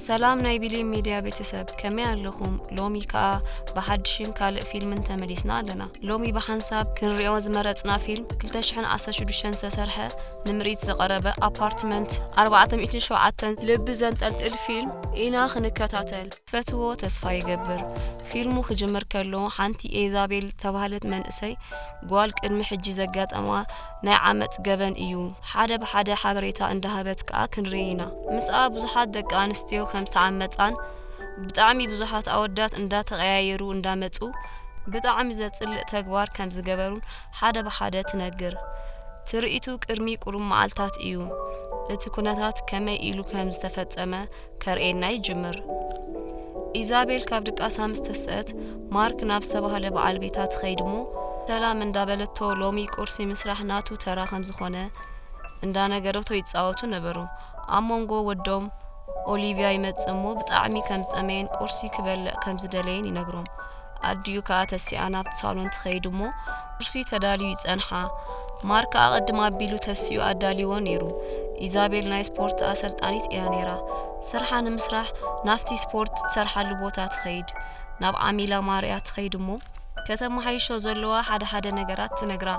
ሰላም ናይ ቢሊም ሚድያ ቤተሰብ፣ ከመይ ኣለኹም? ሎሚ ከኣ ብሓድሽን ካልእ ፊልምን ተመሊስና ኣለና። ሎሚ ብሓንሳብ ክንሪኦ ዝመረጽና ፊልም ክልተ ሽሕን ዓሰርተ ሽዱሽተን ዝተሰርሐ ንምርኢት ዝቐረበ ኣፓርትመንት ኣርባዕተ ሚእትን ሸውዓተን ልቢ ዘንጠልጥል ፊልም ኢና ክንከታተል። ፈትዎ ተስፋ ይገብር። ፊልሙ ክጅምር ከሎ ሓንቲ ኤዛቤል ተባህለት መንእሰይ ጓል ቅድሚ ሕጂ ዘጋጠማ ናይ ዓመጽ ገበን እዩ። ሓደ ብሓደ ሓበሬታ እንዳሃበት ከኣ ክንርኢ ኢና። ምስኣ ብዙሓት ደቂ ኣንስትዮ ከም ዝተዓመጻን ብጣዕሚ ብዙሓት ኣወዳት እንዳተቐያየሩ እንዳመጹ ብጣዕሚ ዘጽልእ ተግባር ከም ዝገበሩን ሓደ ብሓደ ትነግር። ትርኢቱ ቅድሚ ቁሩብ መዓልታት እዩ። እቲ ኩነታት ከመይ ኢሉ ከም ዝተፈጸመ ከርእየና ይጅምር። ኢዛቤል ካብ ድቃሳ ምስ ተስአት፣ ማርክ ናብ ዝተባህለ በዓል ቤታ ትኸይድ እሞ፣ ሰላም እንዳበለቶ ሎሚ ቁርሲ ምስራሕ ናቱ ተራ ከም ዝኾነ እንዳነገረቶ ይጻወቱ ነበሩ። ኣብ መንጎ ወዶም ኦሊቪያ ይመጽእ እሞ ብጣዕሚ ከም ዝጠመየን ቁርሲ ክበልዕ ከም ዝደለየን ይነግሮም። ኣዲኡ ከኣ ተሲኣ ናብቲ ሳሎን ትኸይድ እሞ ቁርሲ ተዳልዩ ይጸንሓ። ማርክ ኣቐድም ኣቢሉ ተሲኡ ኣዳልይዎ ነይሩ። ኢዛቤል ናይ ስፖርት ኣሰልጣኒት እያ ነይራ። ስርሓ ንምስራሕ ናብቲ ስፖርት ትሰርሓሉ ቦታ ትኸይድ። ናብ ዓሚላ ማርያ ትኸይድ እሞ ከተመሓይሾ ዘለዋ ሓደ ሓደ ነገራት ትነግራ።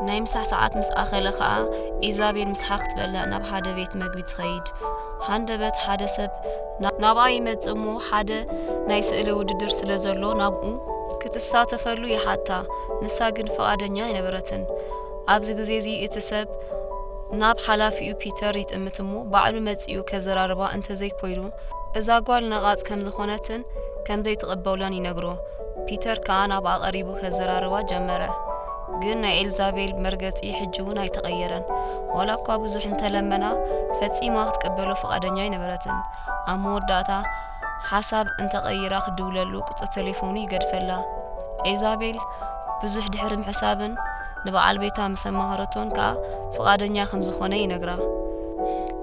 ናይ ምሳሕ ሰዓት ምስ ኣኸለ ኸኣ ኢዛቤል ምሳሓ ክትበልዕ ናብ ሓደ ቤት መግቢ ትኸይድ። ሃንደበት ሓደ ሰብ ና-፣ ናብኣ ይመጽእ እሞ ሓደ ናይ ስእሊ ውድድር ስለ ዘሎ ናብኡ ክትሳተፈሉ ይሓታ። ንሳ ግን ፍቓደኛ ኣይነበረትን። ኣብዚ ግዜ እዚ እቲ ሰብ ናብ ሓላፊኡ ፒተር ይጥምት እሞ ባዕሉ መጺኡ ከዘራርባ እንተዘይኮይኑ እዛ ጓል ነቓጽ ከም ዝኾነትን ከም ዘይትቕበሎን ይነግሮ። ፒተር ከኣ ናብኣ ቀሪቡ ከዘራርባ ጀመረ። ግን ናይ ኤልዛቤል መርገጺ ሕጂ እውን ኣይተቐየረን። ዋላ እኳ ብዙሕ እንተለመና፣ ፈጺማ ክትቅበሎ ፍቓደኛ ኣይነበረትን። ኣብ መወዳእታ፣ ሓሳብ እንተቐይራ ክድውለሉ ቁጽሪ ቴሌፎኑ ይገድፈላ። ኤልዛቤል ብዙሕ ድሕሪ ምሕሳብን ንበዓል ቤታ ምስ ኣማኸረቶን ከኣ ፍቓደኛ ከም ዝኾነ ይነግራ።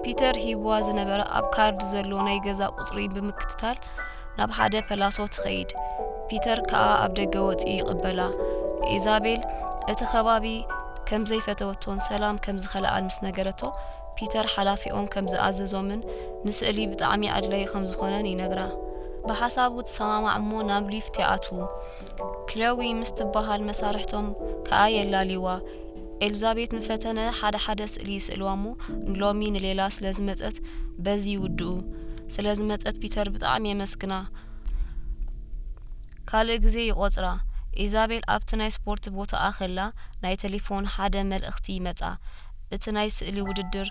ፒተር ሂብዋ ዝነበረ ኣብ ካርድ ዘሎ ናይ ገዛ ቁጽሪ ብምክትታል ናብ ሓደ ፐላሶ ትኸይድ። ፒተር ከኣ ኣብ ደገ ወጺኡ ይቕበላ። ኢዛቤል እቲ ከባቢ ከም ዘይፈተወቶን ሰላም ከም ዝኸልኣን ምስ ነገረቶ፣ ፒተር ሓላፊኦም ከም ዝኣዘዞምን ንስእሊ ብጣዕሚ ኣድላዪ ከም ዝኾነን ይነግራ። ብሓሳቡ ትሰማማዕ እሞ ናብ ሊፍት ይኣትዉ። ክለዊ ምስ ትበሃል መሳርሕቶም ከኣ የላልይዋ። ኤልዛቤት ንፈተነ ሓደ ሓደ ስእሊ ይስእልዋ እሞ ንሎሚ ንሌላ ስለ ዝመጸት በዚ ይውድኡ። ስለ ዝመጸት ፒተር ብጣዕሚ የመስግና። ካልእ ግዜ ይቖጽራ። ኢዛቤል ኣብቲ ናይ ስፖርት ቦታኣ ከላ ናይ ቴሌፎን ሓደ መልእኽቲ ይመጻ። እቲ ናይ ስእሊ ውድድር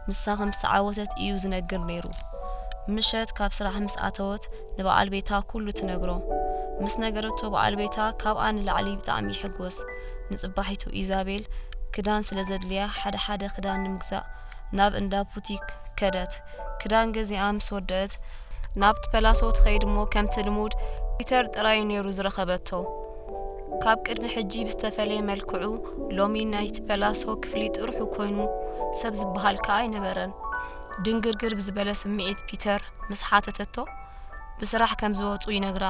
ንሳ ከም ዝተዓወተት እዩ ዝነግር ነይሩ። ምሸት ካብ ስራሕ ምስ ኣተወት ንበዓል ቤታ ኩሉ ትነግሮ። ምስ ነገረቶ በዓል ቤታ ካብኣ ንላዕሊ ብጣዕሚ ይሕጎስ። ንጽባሒቱ ኢዛቤል ክዳን ስለ ዘድልያ ሓደ ሓደ ክዳን ንምግዛእ ናብ እንዳ ቡቲክ ከደት። ክዳን ገዚኣ ምስ ወደአት ናብቲ ፐላሶ ትኸይድ እሞ ከምቲ ልሙድ ፒተር ጥራይ ነይሩ ዝረኸበቶ። ካብ ቅድሚ ሕጂ ብዝተፈለየ መልክዑ ሎሚ ናይቲ ፐላሶ ክፍሊ ጥርሑ ኮይኑ ሰብ ዝበሃል ከኣ ኣይነበረን። ድንግርግር ብዝበለ ስምዒት ፒተር ምስ ሓተተቶ ብስራሕ ከም ዝወጹ ይነግራ።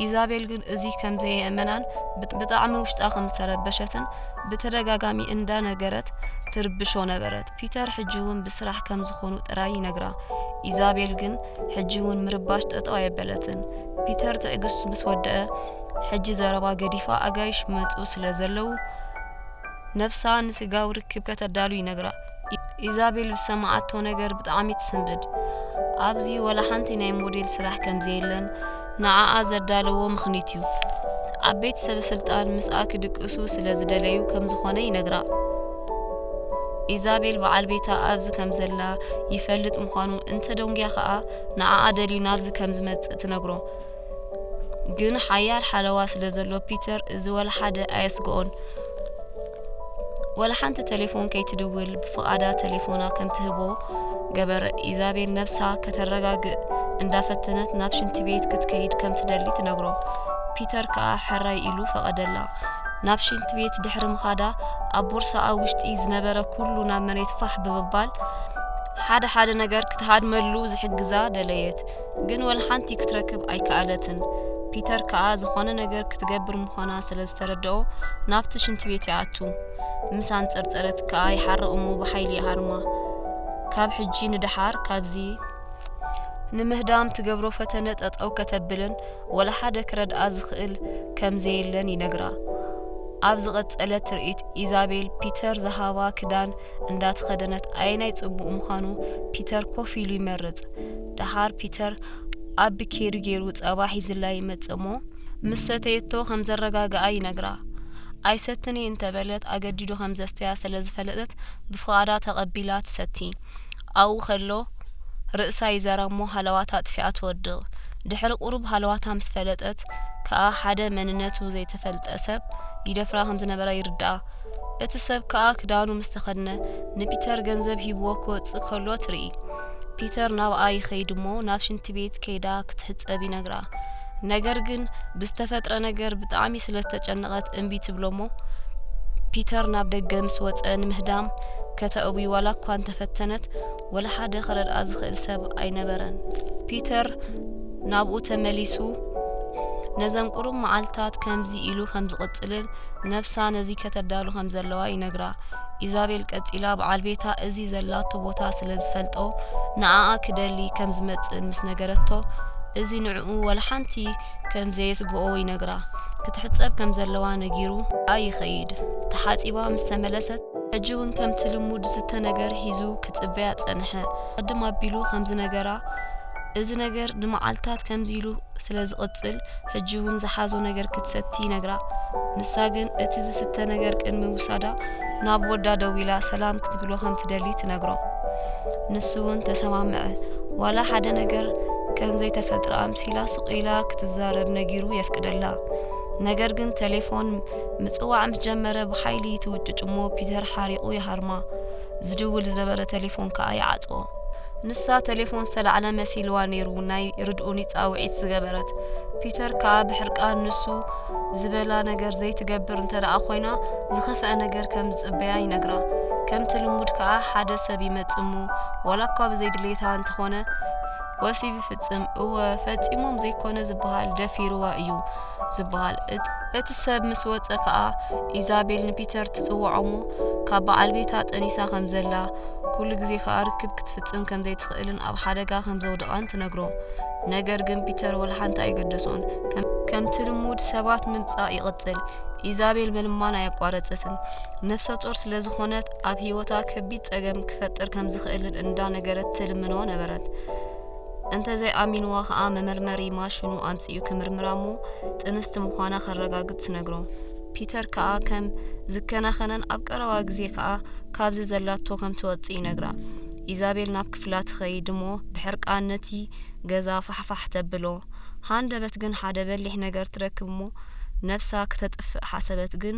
ኢዛቤል ግን እዚ ከም ዘየእመናን ብጥ-፣ ብጣዕሚ ውሽጣ ከም ዝተረበሸትን ብተደጋጋሚ እንዳነገረት ትርብሾ ነበረት። ፒተር ሕጂ እውን ብስራሕ ከም ዝኾኑ ጥራይ ይነግራ። ኢዛቤል ግን ሕጂ እውን ምርባሽ ጠጠው ኣየበለትን። ፒተር ትዕግስቱ ምስ ወደአ ሕጂ ዘረባ ገዲፋ ኣጋይሽ መጹ ስለ ዘለዉ ነብሳ ንስጋዊ ርክብ ከተዳሉ ይነግራ። ኢ-፣ ኢዛቤል ብሰማዓቶ ነገር ብጣዕሚ ትስንብድ። ኣብዚ ወላ ሓንቲ ናይ ሞዴል ስራሕ ከም ዘየለን ንዓኣ ዘዳለዎ ምኽኒት እዩ። ዓበይቲ ሰበ ስልጣን ምስኣ ክድቅሱ ስለ ዝደለዩ ከም ዝኾነ ይነግራ። ኢዛቤል በዓል ቤታ ኣብዚ ከም ዘላ ይፈልጥ ምዃኑ እንተ ደንጉያ ኸኣ ንዓኣ ደልዩ ናብዚ ከም ዝመጽእ ትነግሮ። ግን ሓያል ሓለዋ ስለ ዘሎ ፒተር እዚ ወላ ሓደ ኣየስግኦን። ወላ ሓንቲ ቴሌፎን ከይትድውል ብፍቓዳ ቴሌፎና ከም ትህቦ ገበረ። ኢዛቤል ነብሳ ከተረጋግእ እንዳፈተነት ናብ ሽንቲ ቤት ክትከይድ ከም ትደሊ ትነግሮ። ፒተር ከኣ ሕራይ ኢሉ ፈቐደላ። ናብ ሽንቲ ቤት ድሕሪ ምኻዳ ኣብ ቦርሳኣ ውሽጢ ዝነበረ ኩሉ ናብ መሬት ፋሕ ብምባል ሓደ ሓደ ነገር ክትሃድመሉ ዝሕግዛ ደለየት። ግን ወላ ሓንቲ ክትረክብ ኣይከኣለትን። ፒተር ከኣ ዝኾነ ነገር ክትገብር ምዃና ስለ ዝተረድኦ ናብቲ ሽንቲ ቤት ይኣቱ። ምስ ኣንጸርጸረት ከኣ ይሓርቕ እሞ ብሓይሊ ይሃርማ። ካብ ሕጂ ንደሓር ካብዚ ንምህዳም ትገብሮ ፈተነ ጠጠው ከተብልን ወላ ሓደ ክረድኣ ዝኽእል ከም ዘየለን ይነግራ። ኣብ ዝቐጸለ ትርኢት፣ ኢዛቤል ፒተር ዝሃባ ክዳን እንዳተኸደነት ኣየናይ ጽቡቕ ምዃኑ ፒተር ኮፍ ኢሉ ይመርጽ። ደሓር ፒተር ኣብ ብኬሪ ገይሩ ጸባ ሒዝላ ይመጽእ እሞ፣ ምስ ሰተየቶ ከም ዘረጋግኣ ይነግራ። ኣይሰትን እየ እንተበለት፣ ኣገዲዱ ከም ዘስተያ ስለ ዝፈለጠት፣ ብፍቓዳ ተቐቢላ ትሰቲ። ኣብኡ ከሎ፣ ርእሳ ይዘራ እሞ ሃለዋታ ኣጥፊኣ ትወድቕ። ድሕሪ ቁሩብ ሃለዋታ ምስ ፈለጠት ከኣ፣ ሓደ መንነቱ ዘይተፈልጠ ሰብ ይደፍራ ከም ዝነበራ ይርድኣ። እቲ ሰብ ከኣ ክዳኑ ምስ ተኸድነ፣ ንፒተር ገንዘብ ሂብዎ ክወጽእ ከሎ ትርኢ። ፒተር ናብኣ ይኸይድ እሞ፣ ናብ ሽንቲ ቤት ከይዳ ክትሕጸብ ይነግራ። ነገር ግን፣ ብዝተፈጥረ ነገር ብጣዕሚ ስለ ዝተጨነቐት እምቢ ትብሎ እሞ፣ ፒተር ናብ ደገ ምስ ወጸ፣ ንምህዳም ከተእዊ ዋላ እኳ እንተፈተነት፣ ወላ ሓደ ክረድኣ ዝኽእል ሰብ ኣይነበረን። ፒተር ናብኡ ተመሊሱ፣ ነዘን ቁሩብ መዓልታት ከምዚ ኢሉ ከም ዝቕጽልን ነብሳ ነዚ ከተዳሉ ከም ዘለዋ ይነግራ። ኢዛቤል ቀጺላ፣ በዓል ቤታ እዚ ዘላቶ ቦታ ስለ ዝፈልጦ፣ ንዓኣ ክደሊ ከም ዝመጽእን ምስ ነገረቶ፣ እዚ ንዕኡ ወላ ሓንቲ ከም ዘየስግኦ ይነግራ። ክትሕጸብ ከም ዘለዋ ነጊሩ ይኸይድ። ተሓጺባ ምስ ተመለሰት፣ ሕጂ እውን ከምቲ ልሙድ ዝስተ ነገር ሒዙ ክጽበያ ጸንሐ። ቅድም ኣቢሉ ከም ዝነገራ፣ እዚ ነገር ንመዓልታት ከምዚ ኢሉ ስለ ዝቕጽል፣ ሕጂ እውን ዝሓዞ ነገር ክትሰቲ ይነግራ። ንሳ ግን እቲ ዝስተ ነገር ቅድሚ ምውሳዳ፣ ናብ ወዳ ደዊላ ሰላም ክትብሎ ከም ትደሊ ትነግሮ። ንሱ እውን ተሰማምዐ። ዋላ ሓደ ነገር ከም ዘይተፈጥረ ኣምሲላ፣ ሱቕ ኢላ ክትዛረብ ነጊሩ የፍቅደላ። ነገር ግን፣ ቴሌፎን ምጽዋዕ ምስ ጀመረ፣ ብሓይሊ ትውጭጭ እሞ፣ ፒተር ሓሪቑ ይሃርማ። ዝድውል ዝነበረ ቴሌፎን ከኣ ይዓጽዎ። ንሳ ቴሌፎን ዝተላዕለ መሲልዋ ነይሩ፣ ናይ ርድኡኒ ጻውዒት ዝገበረት። ፒተር ከኣ ብሕርቃን፣ ንሱ ዝበላ ነገር ዘይትገብር እንተ ደኣ ኮይና፣ ዝኸፍአ ነገር ከም ዝጽበያ ይነግራ። ከምቲ ልሙድ ከኣ፣ ሓደ ሰብ ይመጽእ እሞ፣ ዋላ እኳ ብዘይ ድሌታ እንተኾነ፣ ወሲብ ይፍጽም። እወ፣ ፈጺሞም ዘይኮነ ዝበሃል፣ ደፊርዋ እዩ ዝበሃል። እት-፣ እቲ ሰብ ምስ ወጸ ከኣ፣ ኢዛቤል ንፒተር ትጽውዖ እሞ፣ ካብ በዓል ቤታ ጠኒሳ ከም ዘላ፣ ኩሉ ግዜ ከኣ ርክብ ክትፍጽም ከም ዘይትኽእልን ኣብ ሓደጋ ከም ዘውድቓን ትነግሮ። ነገር ግን ፒተር ወላ ሓንቲ ኣይገደሶን። ከም፣ ከምቲ ልሙድ ሰባት ምምጻእ ይቕጽል። ኢዛቤል ምልማን ኣየቋረጸትን። ነፍሰ ጡር ስለ ዝኾነት፣ ኣብ ህይወታ ከቢድ ጸገም ክፈጥር ከም ዝኽእልን እንዳነገረት ትልምኖ ነበረት። እንተ ዘይኣሚንዋ ኸኣ፣ መመርመሪ ማሽኑ ኣምጺኡ ክምርምራ እሞ፣ ጥንስቲ ምዃና ከረጋግጽ ትነግሮ። ፒተር ከኣ ከም ዝከናኸነን ኣብ ቀረባ ግዜ ከኣ ካብዚ ዘላቶ ከም ትወጽእ ይነግራ። ኢዛቤል ናብ ክፍላ ትኸይድ እሞ፣ ብሕርቃን ነቲ ገዛ ፋሕፋሕ ተብሎ። ሃንደበት ግን ሓደ በሊሕ ነገር ትረክብ እሞ፣ ነብሳ ክተጥፍእ ሓሰበት፣ ግን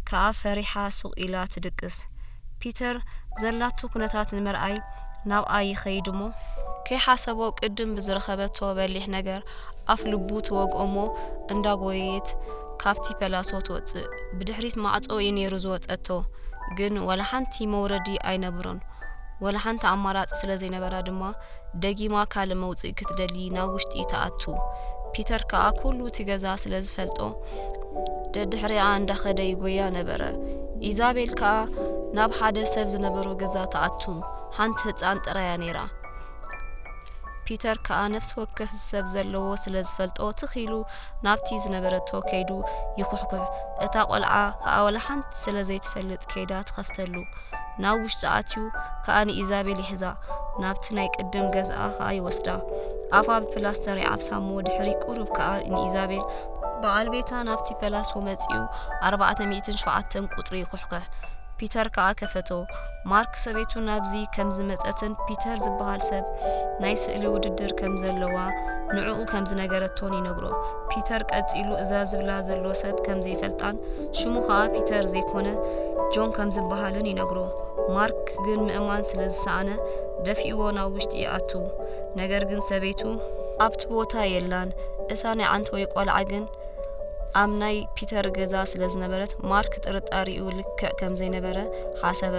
ከኣ ፈሪሓ ሱቕ ኢላ ትድቅስ። ፒተር ዘላቶ ኩነታት ንምርኣይ ናብኣ ይኸይድ እሞ፣ ከይሓሰቦ ቅድም ብዝረኸበቶ በሊሕ ነገር ኣፍ ልቡ ትወግኦ እሞ፣ እንዳጎየየት ካብቲ ፐላሶ ትወጽእ። ብድሕሪት ማዕጾ እዩ ነይሩ ዝወጸቶ፣ ግን ወላ ሓንቲ መውረዲ ኣይነበሮን። ወላ ሓንቲ ኣማራጺ ስለ ዘይነበራ ድማ፣ ደጊማ ካልእ መውጽኢ ክትደሊ ናብ ውሽጢ ትኣቱ። ፒተር ከኣ ኩሉ እቲ ገዛ ስለ ዝፈልጦ፣ ደድሕሪኣ እንዳኸደ ይጎያ ነበረ። ኢዛቤል ከኣ ናብ ሓደ ሰብ ዝነበሮ ገዛ ትኣቱ። ሓንቲ ህጻን ጥራያ ነይራ። ፒተር ከኣ ነፍሲ ወከፍ ሰብ ዘለዎ ስለ ዝፈልጦ፣ ትኽ ኢሉ ናብቲ ዝነበረቶ ከይዱ ይኹሕኩሕ። እታ ቆልዓ ከኣ ወላ ሓንቲ ስለ ዘይትፈልጥ ከይዳ ትኸፍተሉ። ናብ ውሽጢ ኣትዩ ከኣ ንኢዛቤል ይሕዛ። ናብቲ ናይ ቅድም ገዝኣ ከኣ ይወስዳ። ኣፋ ብፕላስተር ይዓብሳ እሞ ድሕሪ ቁሩብ ከኣ ንኢዛቤል፣ በዓል ቤታ ናብቲ ፐላሶ መጺኡ ኣርባዕተ ሚእትን ሸውዓተን ቁጽሪ ይኹሕኩሕ። ፒተር ከኣ ከፈቶ። ማርክ ሰበይቱ ናብዚ ከም ዝመጸትን ፒተር ዝበሃል ሰብ ናይ ስእሊ ውድድር ከም ዘለዋ ንዕኡ ከም ዝነገረቶን ይነግሮ። ፒተር ቀጺሉ እዛ ዝብላ ዘሎ ሰብ ከም ዘይፈልጣን ሽሙ ከኣ ፒተር ዘይኮነ ጆን ከም ዝበሃልን ይነግሮ። ማርክ ግን ምእማን ስለ ዝሰኣነ ደፊእዎ ናብ ውሽጢ ይኣቱ። ነገር ግን ሰበይቱ ኣብቲ ቦታ የላን። እታ ናይ ዓንተወይ ቆልዓ ግን ኣብ ናይ ፒተር ገዛ ስለ ዝነበረት፣ ማርክ ጥርጣሬኡ ልክዕ ከም ዘይነበረ ሓሰበ።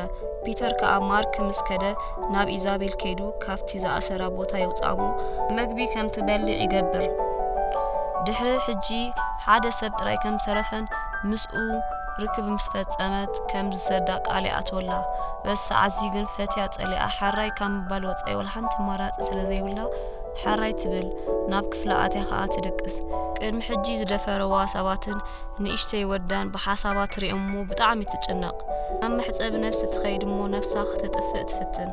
ፒተር ከኣ ማርክ ምስ ከደ፣ ናብ ኢዛቤል ከይዱ ካብቲ ዝኣሰራ ቦታ የውጽኣ እሞ፣ መግቢ ከም ትበልዕ ይገብር። ድሕሪ ሕጂ ሓደ ሰብ ጥራይ ከም ዝተረፈን ምስኡ ርክብ ምስ ፈጸመት ከም ዝሰዳ ቃል ይኣትወላ። በዚ ሰዓትዚ ግን ፈትያ ጸሊኣ፣ ሕራይ ካብ ምባል ወጻኢ ወላ ሓንቲ ኣማራጺ ስለ ዘይብላ፣ ሕራይ ትብል፣ ናብ ክፍላ ኣትያ ኸኣ ትድቅስ። ቅድሚ ሕጂ ዝደፈረዋ ሰባትን ንእሽተይ ወዳን ብሓሳባ ትርኢ እሞ ብጣዕሚ ትጭነቕ። ናብ መሕጸቢ ነፍሲ ትኸይድ እሞ ነፍሳ ከተጥፍእ ትፍትን።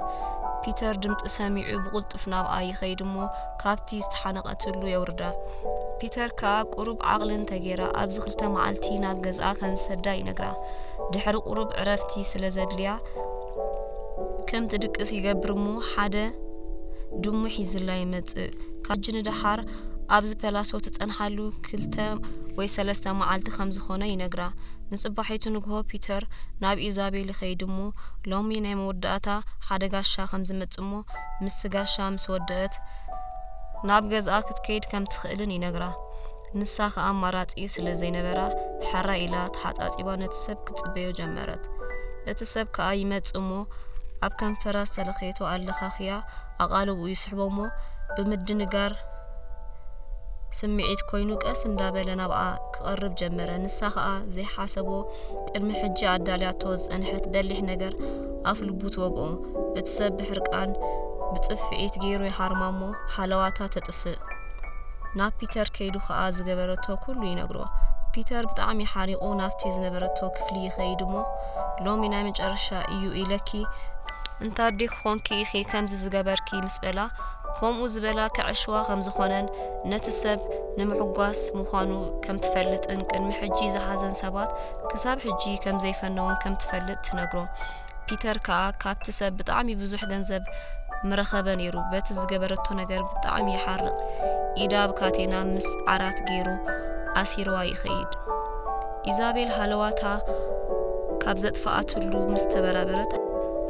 ፒተር ድምጺ ሰሚዑ ብቕልጡፍ ናብኣ ይኸይድ እሞ ካብቲ ዝተሓነቐትሉ የውርዳ። ፒተር ከኣ ቁሩብ ዓቕሊ እንተገይራ ኣብዚ ክልተ መዓልቲ ናብ ገዝኣ ከም ዝሰዳ ይነግራ። ድሕሪ ቁሩብ ዕረፍቲ ስለ ዘድልያ ከም ትድቅስ ይገብር እሞ ሓደ ድሙ ሒዝላ ይመጽእ። ካብ ሕጂ ንደሓር ኣብዚ ፐላሶ ትጸንሓሉ ክልተ ወይ ሰለስተ መዓልቲ ከም ዝኾነ ይነግራ። ንጽባሒቱ ንግሆ ፒተር ናብ ኢዛቤል ይኸይድ እሞ ሎሚ ናይ መወዳእታ ሓደ ጋሻ ከም ዝመጽእ እሞ ምስቲ ጋሻ ምስ ወደአት ናብ ገዝኣ ክትከይድ ከም ትኽእልን ይነግራ። ንሳ ኸኣ ኣማራጺ ስለ ዘይነበራ ሕራይ ኢላ ተሓጻጺባ ነቲ ሰብ ክትጽበዮ ጀመረት። እቲ ሰብ ከኣ ይመጽእ እሞ ኣብ ከንፈራ ዝተለኸየቶ ኣለኻኽያ ኣቓልቦኡ ይስሕቦ እሞ ብምድንጋር ስምዒት ኮይኑ ቀስ እንዳበለ ናብኣ ክቐርብ ጀመረ። ንሳ ኸኣ ዘይሓሰቦ ቅድሚ ሕጂ ኣዳልያቶ ዝጸንሐት በሊሕ ነገር ኣፍ ልቡ ትወግኦ። እቲ ሰብ ብሕርቃን ብጽፍዒት ገይሩ ይሃርማ እሞ ሃለዋታ ተጥፍእ። ናብ ፒተር ከይዱ ኸኣ ዝገበረቶ ኩሉ ይነግሮ። ፒተር ብጣዕሚ ሓሪቑ ናብቲ ዝነበረቶ ክፍሊ ይኸይድ እሞ ሎሚ ናይ መጨረሻ እዩ ኢለኪ እንተ ኣዴኪ ኾንኪ ኢኺ ከምዚ ዝገበርኪ ምስ በላ፣ ከምኡ ዝበላ ከዕሽዋ ከም ዝኾነን ነቲ ሰብ ንምሕጓስ ምዃኑ ከም ትፈልጥን ቅድሚ ሕጂ ዝሓዘን ሰባት ክሳብ ሕጂ ከም ዘይፈነወን ከም ትፈልጥ ትነግሮ። ፒተር ከኣ ካብቲ ሰብ ብጣዕሚ ብዙሕ ገንዘብ ምረኸበ ነይሩ። በቲ ዝገበረቶ ነገር ብጣዕሚ ይሓርቕ። ኢዳ ብካቴና ምስ ዓራት ገይሩ ኣሲርዋ ይኸይድ። ኢዛቤል ሃለዋታ ካብ ዘጥፍኣትሉ ምስ ተበራበረት፣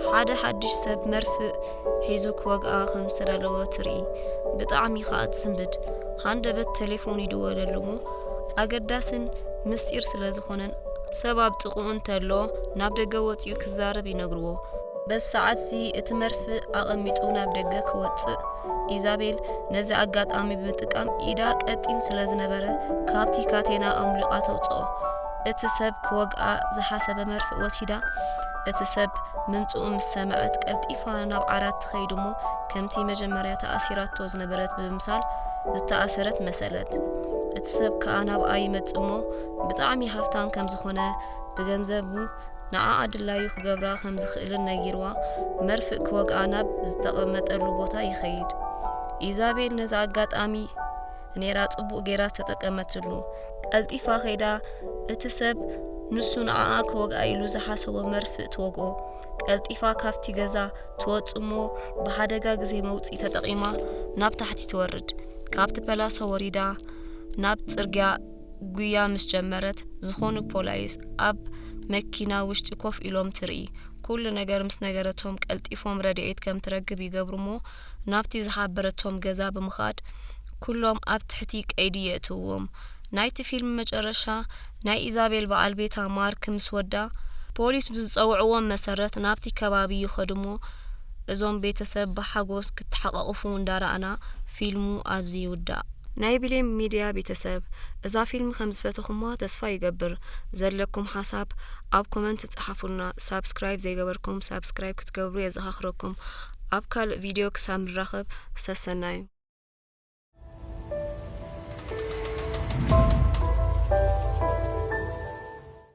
ሓደ ሓድሽ ሰብ መርፍእ ሒዙ ክወግኣ ከም ዝተዳለወ ትርኢ። ብጣዕሚ ከኣ ትስንብድ። ሃንደበት ቴሌፎን ይድወለሉ እሞ ኣገዳስን ምስጢር ስለ ዝኾነን፣ ሰብ ኣብ ጥቕኡ እንተሎ ናብ ደገ ወጺኡ ክዛረብ ይነግርዎ። በዚ ሰዓትዚ እቲ መርፍእ ኣቐሚጡ ናብ ደገ ክወጽእ፣ ኢዛቤል ነዚ ኣጋጣሚ ብምጥቃም ኢዳ ቀጢን ስለ ዝነበረ ካብቲ ካቴና ኣምሊቓ ተውጽኦ። እቲ ሰብ ክወግኣ ዝሓሰበ መርፍእ ወሲዳ፣ እቲ ሰብ ምምጽኡ ምስ ሰምዐት ቀልጢፋ ናብ ዓራት ትኸይድ እሞ ከምቲ መጀመርያ ተኣሲራቶ ዝነበረት ብምምሳል ዝተኣሰረት መሰለት። እቲ ሰብ ከኣ ናብኣ ይመጽእ እሞ ብጣዕሚ ሃፍታም ከም ዝኾነ ብገንዘቡ ንዓኣ ድላዩ ክገብራ ከም ዝኽእልን ነጊርዋ መርፍእ ክወግኣ ናብ ዝተቐመጠሉ ቦታ ይኸይድ። ኢዛቤል ነዚ ኣጋጣሚ ነይራ ጽቡቕ ገይራ ዝተጠቀመትሉ። ቀልጢፋ ከይዳ እቲ ሰብ ንሱ ንዓኣ ክወግኣ ኢሉ ዝሓሰቦ መርፍእ ትወግኦ። ቀልጢፋ ካብቲ ገዛ ትወጽእ እሞ ብሓደጋ ግዜ መውጽኢ ተጠቒማ ናብ ታሕቲ ትወርድ። ካብቲ ፐላሶ ወሪዳ ናብ ጽርግያ ጉያ ምስ ጀመረት፣ ዝኾኑ ፖላይስ ኣብ መኪና ውሽጢ ኮፍ ኢሎም ትርኢ። ኩሉ ነገር ምስ ነገረቶም ቀልጢፎም ረድኤት ከም ትረክብ ይገብሩ እሞ ናብቲ ዝሓበረቶም ገዛ ብምኻድ ኩሎም ኣብ ትሕቲ ቀይዲ የእትውዎም። ናይቲ ፊልም መጨረሻ ናይ ኢዛቤል በዓል ቤታ ማርክ ምስ ወዳ ፖሊስ ብዝጸውዕዎም መሰረት ናብቲ ከባቢ ይኸዱ እሞ እዞም ቤተሰብ ብሓጎስ ክተሓቋቑፉ እንዳረኣና ፊልሙ ኣብዚ ይውዳእ። ናይ ብሌን ሚድያ ቤተሰብ እዛ ፊልም ከም ዝፈተኹማ ተስፋ ይገብር። ዘለኩም ሓሳብ ኣብ ኮመንት ጸሓፉልና። ሳብስክራይብ ዘይገበርኩም ሳብስክራይብ ክትገብሩ የዘኻኽረኩም። ኣብ ካልእ ቪድዮ ክሳብ ንራኸብ ሰሰናዩ።